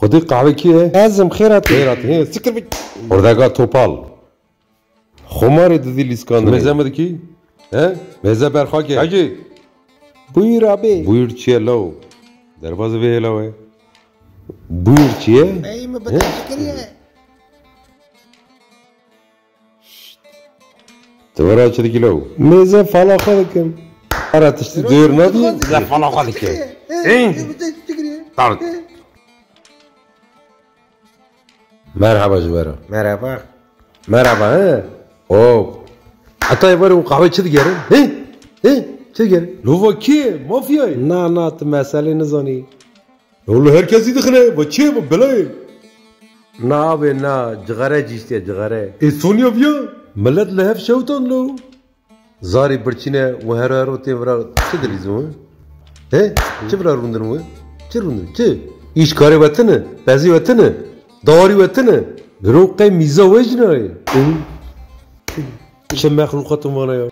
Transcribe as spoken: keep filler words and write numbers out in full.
Xwedî qehwe kî ye? Ez im, xêr hatî. Xêr hatî, hê, sikir bî. Ordeka Topal. Xomarê didî lîskan. Mêze mi dikî? He? Mêze berxakê. Hecî. Buyur abi. Buyur çi ye law? Derbazê vê ye law e. Buyur çi ye? Ey mi bi te fikir ye? Tu vera çi dikî law? Mêze fala xwe dikim. Ara tiştî dêr nadî. Mêze fala xwe dikî. Ey. Tar. Merhaba ji we re. Merhaba. Merhaba, he? Hop. Heta ê werin û qehwe çi digerin? He? He? Çi digerin? Lova kî ye? Mafya ye? Na, na, tu meselê nizanî. Oğlum herkesi dixine. Va çi ye va belayê? Na abi, na. Cixare cîştiye, cixare. E Sonya viya? Millet li hev şewtan lo. Zarî birçîne û hero hero tên vira çi dilîzin we? He? Çi vira rûndin we? Çi rûndin? Çi? Îş karê we tine? Pezî we tine? Dawarî we tine? Biro qey mîza we jî nayê. Çi mexlûqatin vana ya?